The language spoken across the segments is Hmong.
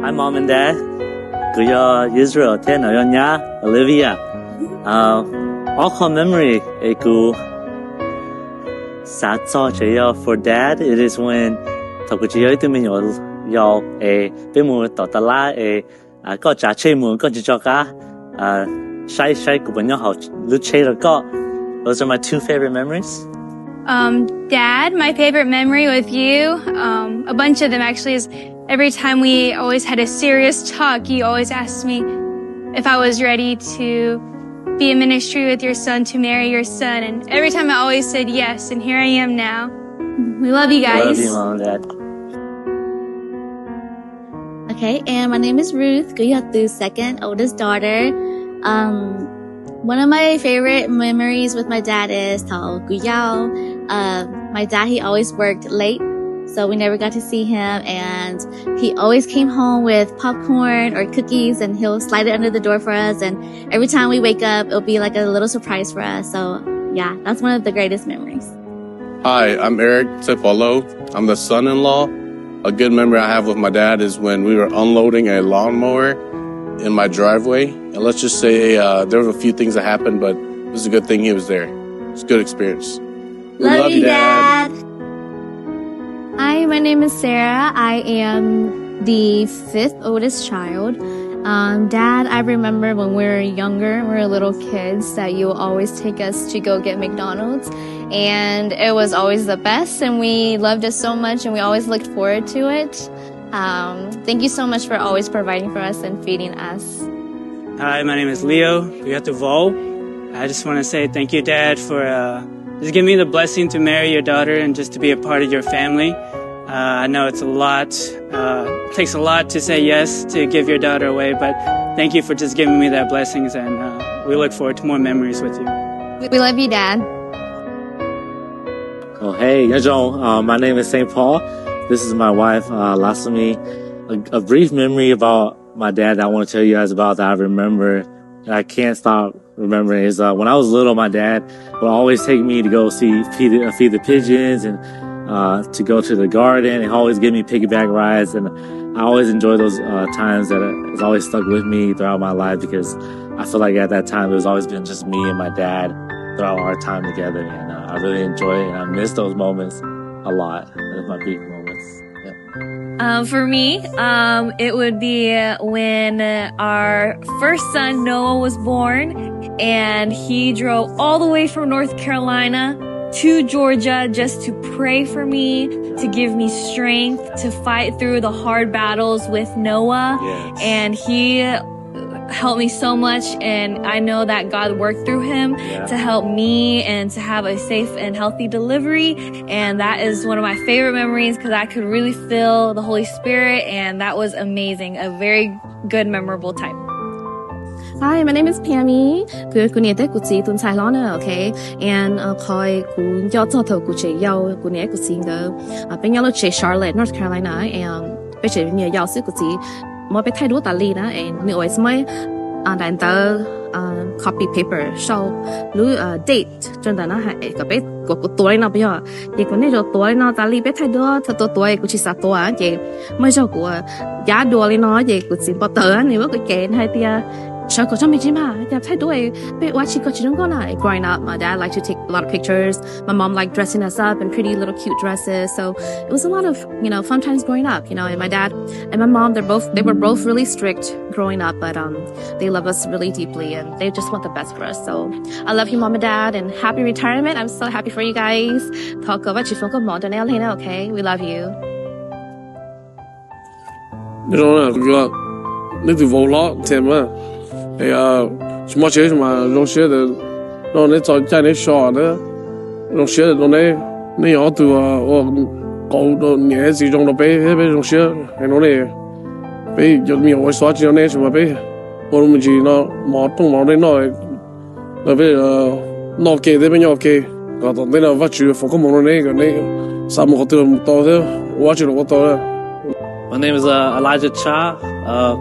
Hi mom and dad, kuv yog Israel thiab no yog nyab Olivia. Ob qho memory es kuv xav txog tsev yog for dad, it is when thaum kuv tseem yog ib tug me nyuam yaus es peb mus tom tas lab es koj tsav tsheb mus koj tsis tso qab saib saib kuv puas nyob hauv lub tsheb rau koj. Those are my two favorite memories. Um, Dad, my favorite memory with you, um, a bunch of them actually, is every time we always had a serious talk, you always asked me if I was ready to be in ministry with your son, to marry your son. And every time I always said yes, and here I am now. We love you guys. Love you, mom and dad. Okay, and my name is Ruth, kuv yog tus second oldest daughter. Um, one of my favorite memories with my dad is thaum kuv yau. Uh, my dad, he always worked late, so we never got to see him, and he always came home with popcorn or cookies, and he'll slide it under the door for us, and every time we wake up, it'll be like a little surprise for us. So, yeah, that's one of the greatest memories. Hi, I'm Eric Tepolo. I'm the son-in-law. A good memory I have with my dad is when we were unloading a lawnmower in my driveway. And let's just say uh, there were a few things that happened, but it was a good thing he was there. It's a good experience. We Love love you, you, Dad. Dad. Hi, my name is Sarah. I am the fifth oldest child. Um, Dad, I remember when we were younger, we were little kids, that you would always take us to go get McDonald's. And it was always the best, and we loved it so much, and we always looked forward to it. Um, thank you so much for always providing for us and feeding us. Hi, my name is Leo Yatuvo. I just want to say thank you, Dad, for uh, just giving me the blessing to marry your daughter and just to be a part of your family. Uh, I know it's a lot, uh, it takes a lot to say yes to give your daughter away, but thank you for just giving me that blessings, and uh, we look forward to more memories with you. We love you, Dad. Oh, hey, nyob zoo. Uh, my name is Saint Paul. This is my wife, uh, Lasami. A, a brief memory about my dad that I want to tell you guys about that I remember, and I can't stop remembering, is uh, when I was little, my dad would always take me to go see feed the, uh, feed the pigeons and uh, to go to the garden, and always give me piggyback rides. And I always enjoy those uh, times that uh, it's always stuck with me throughout my life because I feel like at that time it was always been just me and my dad throughout our time together, and uh, I really enjoy it, and I miss those moments a lot. That's my brief moments. Yeah. Um, for me, um, it would be when our first son Noah was born, and he drove all the way from North Carolina to Georgia just to pray for me, to give me strength to fight through the hard battles with Noah. Yes. And he helped me so much, and I know that God worked through him, yeah, to help me and to have a safe and healthy delivery. And that is one of my favorite memories because I could really feel the Holy Spirit, and that was amazing, a very good, memorable time. Hi, my name is Pammy. Kuv, kuv niam thiab kuv txiv tus ntxhais hlob na, okay? And uh, qhov kuv nco txog thaum kuv tseem yau, kuv niam kuv txiv nkawd, uh, peb nyob lub tsev Charlotte, North Carolina, and peb tseem me nyuam yaus xwb, kuv txiv muab peb thaij duab tas li na, es nws always muab daim ntawv, copy paper sau lub date rau ntawm no, kom peb, kom kuv tuav li no puas yog, ces kuv niaj zaus tuav li no tas li, peb thaij duab, tuav tuav es kuv tsis xav tuav, ces muaj ib zaug kuv cab dua li no ces kuv txiv npau taws, nws muab kuv cem, nws hais tias, sawv kom tso me ntsis mas, cas thaij duab peb ua dab tsi koj tsis zoo nkauj na. Growing up, my dad liked to take a lot of pictures. My mom liked dressing us up in pretty little cute dresses. So it was a lot of, you know, fun times growing up, you know, and my dad and my mom, they're both, they were both really strict growing up, but um, they love us really deeply and they just want the best for us. So I love you, Mom and Dad, and happy retirement. I'm so happy for you guys. Thov kom Vajtswv foom koob hmoov rau neb ob leeg na, okay? We love you. Nyob zoo, kuv yog neb tus vauv hlob Tim na. Tsis muaj tsev mas zoo siab tias no neb txoj caij neb so na, zoo siab tias no neb, neb yog ob tug ua qauv rau niam txiv zoo rau peb, peb zoo siab no ne. Peb cov me nyuam ua xav tsis no neb tsis mas peb ua me ntsis no mov rooj mov nej noj, peb noj ke thiab peb nyob ua ke, kom tom ntej no Vajtswv foom koob hmoov rau neb kom neb xav mus qhov twg los mus tau thiab ua dab tsi los ua tau. My name is uh, Elijah Cha. Uh,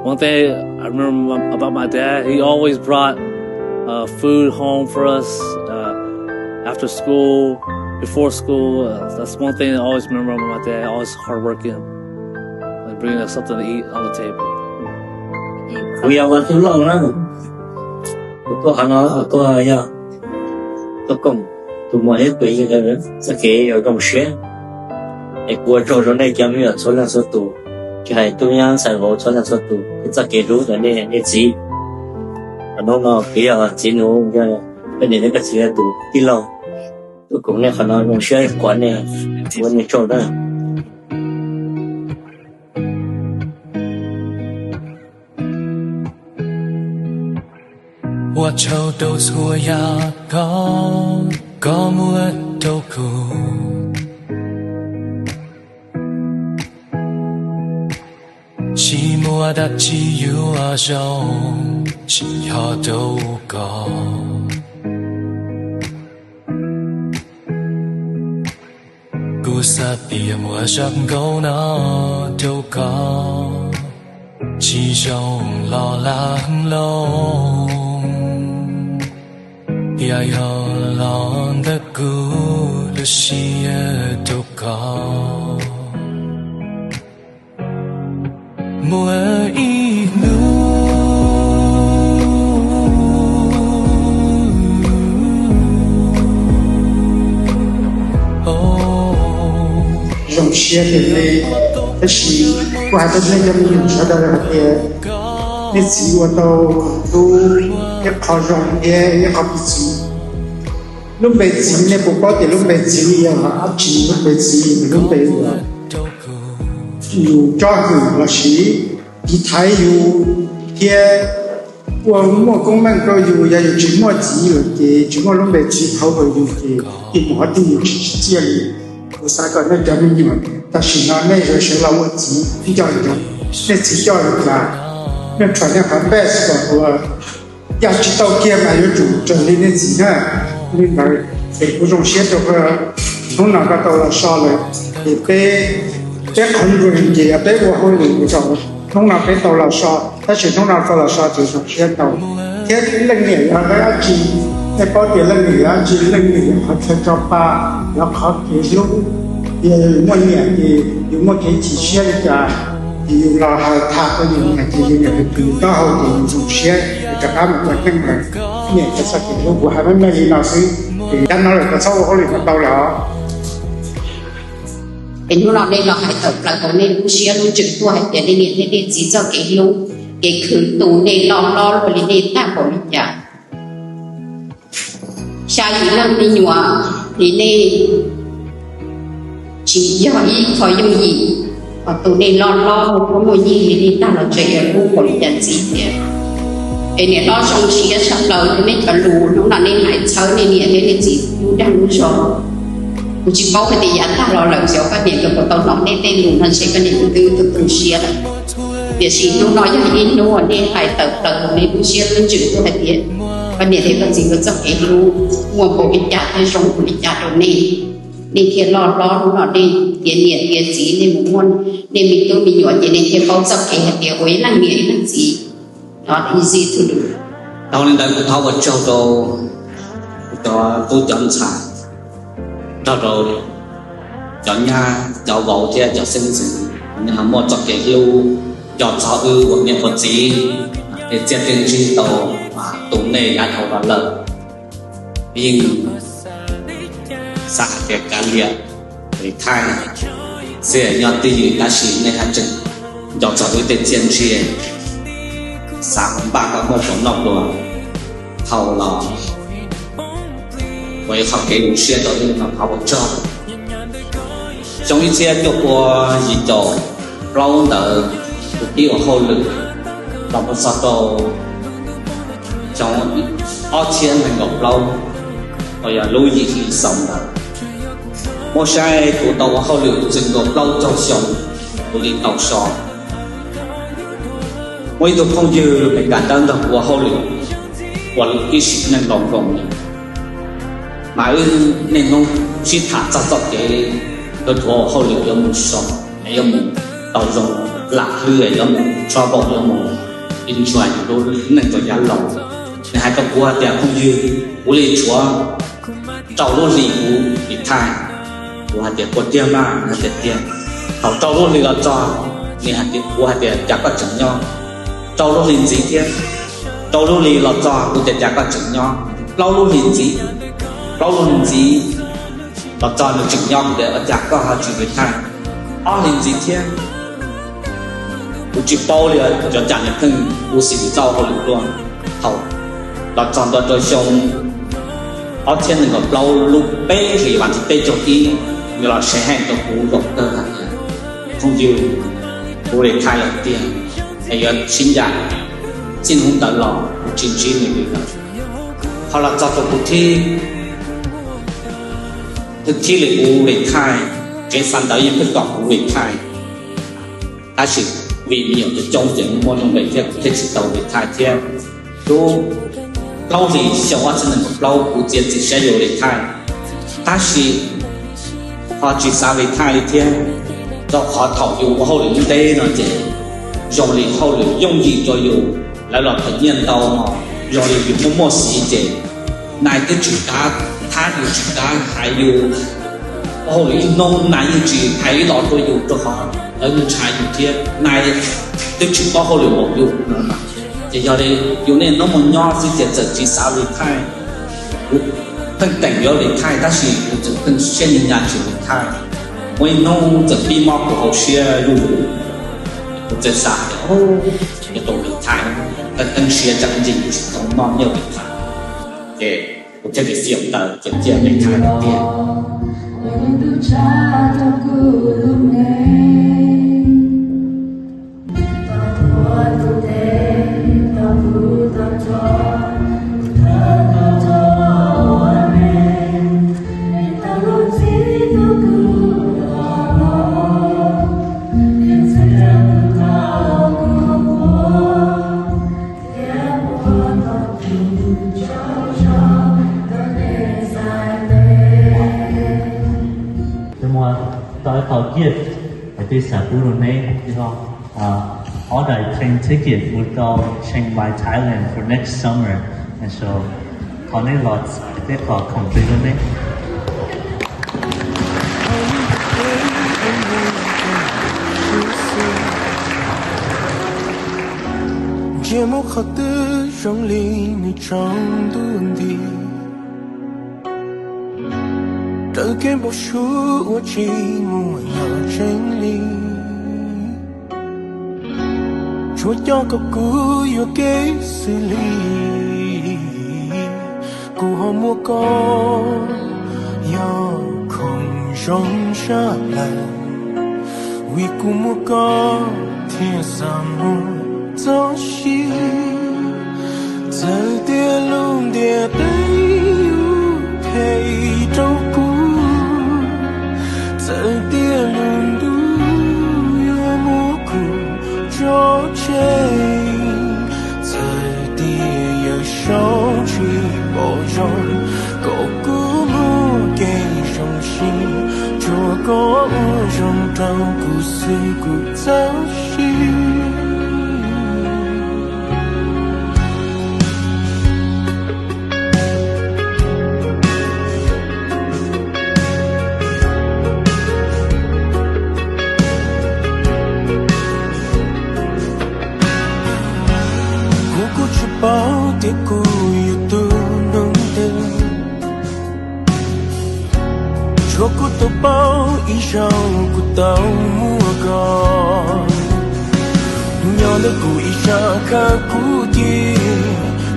one thing I remember about my dad, he always brought uh, food home for us uh, after school, before school. Uh, that's one thing I always remember about my dad, always hardworking. Bring us something to eat on the table. Kuv yog ua tub lauj na, kuv tuaj qhov no kuv tuaj yog tuaj koom tus muam thiab tus yawg txoj kev yuav zoo siab. Es kuv ua tsaug rau nej cov me nyuam txhua leej txhua tus, tsis hais tub nyab ntxhais vauv txhua leej txhua tus, txoj kev hlub ntawm nej niam txiv. Hnub no kuv yog txiv nus, yog koj niam thiab koj txiv tus tij laug, tuaj koom nej qhov no zoo siab quas nej, ua nej tsaug na. 我抽都错呀，高高木头苦。 Tsis muaj dab tsi yuav zoo, tsis yog rau koj. Kuv xav tias muaj zaj nkauj no rau koj, tsis zoo los lam loo, thiaj yog los ntawm kuv lub siab rau koj. Muaj ib hnub zoo siab tiag li, tab sis kuv hais rau nej cov me nyuam sawv daws hais tias nej txiv ua tau ib qho zoo thiab ib qho piv txwv. Lub npe txiv, nej puas paub tias lub npe txiv yog dab tsi? Lub npe txiv yog lub npe uas yus tsob hwm los sis tiv thaiv yus thiab ua muaj koob meej rau yus. Yog yus tsis muaj txiv lawm ces tsis muaj lub npe txiv thaiv yus ces tus muam tus yawg tsis tsim txiaj li. Kuv xav kom nej cov me nyuam tam sim no nej yuav sawv los ua txiv coj, nej txiv coj li cas, nej txhais nej qhov best kom ua, yog tsis tau kiag mas yuav tsum raws li nej txiv na. Li ntawd ces kuv zoo siab rau koj, hnub no koj tau los so lawm, ces peb, peb qhov nruas ces yog peb ua hauj lwm rau hnub no peb tau los so, tab sis hnub no tau los so ces zoo siab tau. Thiab leej niam yog dab tsi? Nej paub tias leej niam yog dab tsi? Leej niam yog qhov chaw tso pa, yog qhov kev hlub. Yog yus muaj niam ces yus muaj kev chim siab li cas, ces yus los hais tham rau yus niam ces yus niam yus taub hau ces yus zoo siab, yus rov qab mus ua neej lawm. Niam yog txoj kev hlub. Kuv hais meej meej li no xwb, ces dab no lawm koj txhob ua hauj lwm no tau lawm os. Es hnub no nej los hais tawm plaws rau nej lub siab lub ntsws tuaj hais tias nej niam thiab nej txiv txoj kev hlub, kev khwv tus nej loj hlob luaj li nej tag npaum li cas. Xya yim leej me nyuam li nej tsis yog ib qho yooj yim, hos tus nej loj hlob muaj muaj nyiaj li nej tag los tseem yuav hlub npaum li cas ntxiv thiab. Es niam hlob zoo siab tshaj plaws rau nej cov lus hnub no nej hais txhawb nej niam thiab nej txiv lub dag lub zog. Kuv tsis paub hais tias yav tag los lawm xyov koj niam nkawd puas tau hnov nej tej lus no ntshe koj niam nkawd twb tu tu siab lawm. Tiam sis hnub no yog ib hnub uas nej hais tawm plaws rau nej lub siab lub ntsws tuaj hais tias koj niam thiab koj txiv nkawd txoj kev hlub muaj npaum li cas thiab zoo npaum li cas rau nej, nej thiaj loj hlob hnub no nej tiav niam tiav txiv, nej mus muaj nej me tub me nyuam ces nej thiaj paub txoj kev hais tias ua ib leej niam ib leej txiv no easy to do. Dhau li ntawd kuv thov ua tsaug rau cov tub cov ntxhais, nrog rau cov nyab cov vauv thiab cov xeeb ntxwv, nej ho muaj txoj kev hlub nco txog wb ua niam ua txiv, tej txiaj tej ntsig tau tu nej yav dhau los lawm. Yeej xav hais tias kav liam, thaij, xij nyob twj ywm tab sis nej haj tseem nco txog wb tej txiaj ntsig, xav npaj kom muaj pov noj pluas thaum los ua ib qho kev zoo siab rau nej no thov ua tsaug. Xyoo ib txhiab cuaj pua yim caum plaub ntawd kuv pib ua hauj lwm los mus txog rau xyoo ob txhiab nees nkaum plaub, uas yog lub yim hli xaus ntawd, muab saib kuv tau ua hauj lwm txwm nkaus plaub caug xyoo kuv li tau so. Muaj ib tug phooj ywg Meskas Dawb nrog kuv ua hauj lwm ua ib sim neej nkaus nkoos li, mas wb niaj hnub sib tham txog txoj kev yuav rhuav ua hauj lwm yuav mus so, yuav mus tau zoo, lam hlwb yuav mus travel, yuav mus enjoy lub neej rau yav laus. Nws hais rau kuv hais tias phooj ywg, kuv li tshuav rau lub hlis kuv retire. Kuv hais tias puas tiag mas? Nws hais tias tiag. Thaum rau lub hlis los txog, Nws hais tias, kuv hais tias, cas koj tseem nyob? Rau lub hli ntxiv thiab, rau lub hli los txog kuv tias, cas koj tseem nyob? Plaub lub hli ntxiv, plaub lub hli ntxiv los txog nws tseem nyob, kuv tias, cas koj ho tsis retire? Ob hli ntxiv thiab, kuv tsis paub li, cov cas nws pheej ua xim txoj hauj lwm dua. Thaum los txog ntua rau xyoo ob txhiab nees nkaum plaub lub peb hlis vas thib peb caug ib, nws los share heej rau kuv zaum kawg hais tias, phooj ywg, kuv retire lawm tiag, es yuav sib ncaim, txij hnub ntawd los kuv tsis ntsib nws li lawm. Ho los txog rau kuv thib, thib li kuv retire, tsev xav ntawd yeej pheej kom kuv retire, tab sis vim me nyuam coob coob ces muaj nuj nqis thiab kuv thiaj tsis tau retire thiab. Lub plaub hlis xyoo ob txhiab nees nkaum plaub kuv txiav txim siab yuav retire, tab sis ho tsis xav retire li thiab, rau qhov thaum yus ua hauj lwm ub ntev no ces zoo li hauj lwm yooj yim rau yus, lawv los them nyiaj ntau no, zoo li yus muaj muaj xiv ces nais twb tsis kav thab yus, tsis kav hais yus. Ua hauj lwm ib hnub nais yeej tsis hais ib los rau yus rau qhov lawv ntshaw yus thiab nais twb tsis paub hauj lwm npaum yus no. Ces yog li yus niaj hnub mus nyob xwb ces txawm tsis xav retire. Kuv pheej teem yuav retire tab sis kuv txawm pheej siab nyiag nyas tsis retire. Muaj ib hnub txawm pib mob kuv hauv siab zuj zus, kuv txawm xav tias, yuav tau retire, teeb siab tsam ntsis kuv tsis tau noj nyiaj retire. Ces kuv thiaj li xi ntawd ces cia retire tiag. Twb muaj tau ib qho gift es twb xav pub rau neb, yog ob daim plane ticket mus rau Chiang Mai, Thailand for next summer. And so qhov neb los txais thiab qhov khoom plig rau neb. Ntsia muaj qhov twg zoo li nws tsaus ntuj nti, raws kev npau suav ua tsis muaj yog tseeb li. Tsuas coj kom kuv yuam kev xws li kuv ho muaj koj yog khoom zoo tshaj plaws, vim kuv muaj koj thiaj xav muaj txoj sia. Txawm tias lub ntiaj teb yuav phem rau kuv, txawm tias lub ntuj yuav muab kuv tso tseg, txawm tias yawm saub tsis pom zoo, kom kuv muaj kev zoo siab, tsuas koj ua zoo rau kuv xwb kuv txawj siv. Kuv kuj tsis paub tias kuv yog tus neeg twg, tsuas kuv tau paub ib zaug kuv tau muaj koj. Nyob ntawm kuv ib sab khawv kuv ci,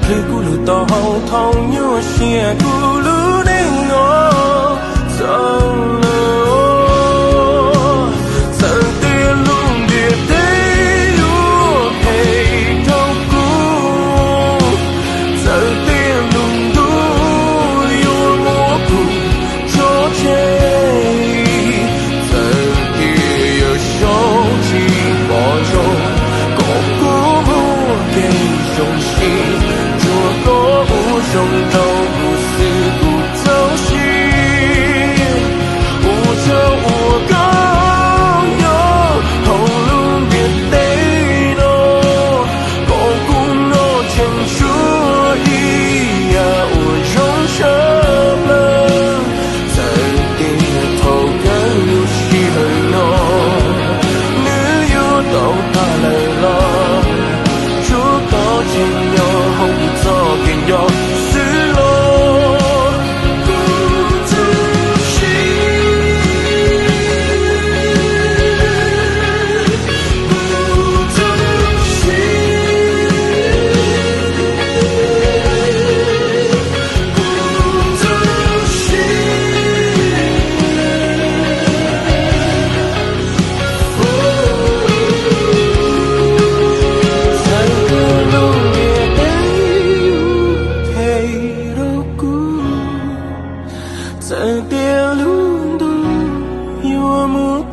plhws kuv lub taub hau thaum nyuaj siab kuv lub neej no. Txawm lawm, txawm tias lub ntiaj teb yuav phem rau kuv, txawm tias lub ntuj yuav muab kuv tso tseg, txawm tias yawm saub tsis pom zoo, kom kuv muaj kev zoo siab, tsuas koj ua zoo rau kuv xwb kuv txawj siv.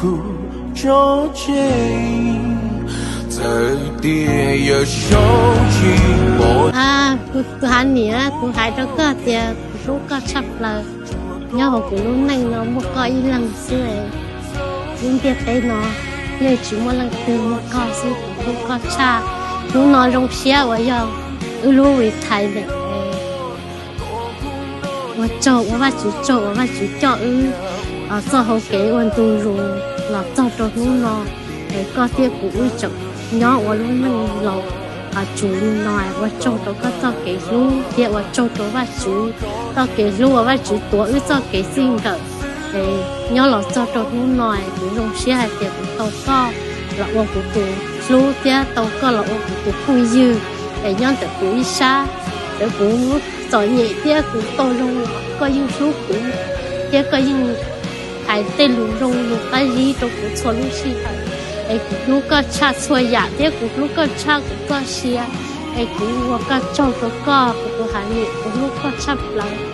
Tso tseg, txawm tias yawg Saub tsis pom. Kuv tus Hav Niam, kuv hais rau koj tias kuv hlub koj tshaj plaws. Nyob hauv kuv lub neej no muaj koj ib leeg xwb. Lub ntiaj teb no yeej tsis muaj leej twg muaj koj xwb, kuv hlub koj tshaj. Hnub no zoo siab uas yog wb lub retire ua tsaug ua Vajtswv tsaug uas Vajtswv coj wb txoj hau kev ua ntu zus los txog rau hnub no. Es koj thiab kuv wb tseem nyob ua lub neej laus tsum li no, ua tsaug rau koj txoj kev hlub thiab ua tsaug rau Vajtswv txoj kev hlub uas Vajtswv tuav wb txoj kev txij nkawm. Es nyob los txog rau hnub no, kuv zoo siab hais tias kuv tau koj los ua kuv tus hlub thiab tau koj los ua kuv tus phooj ywg. Es nyob ntawm kuv ib sab, ntawm kuv txom nyem thiab kuv tau zoo, koj yeej hlub kuv thiab koj yeej hais tej lus zoo lus qab zib rau kuv txhua lub sij hawm. Es kuv hlub koj tshaj txhua yam thiab kuv hlub koj tshaj kuv txoj sia. Es kuv ua koj tsaug rau koj, kuv tus Hav Niam, kuv hlub koj tshaj plaws.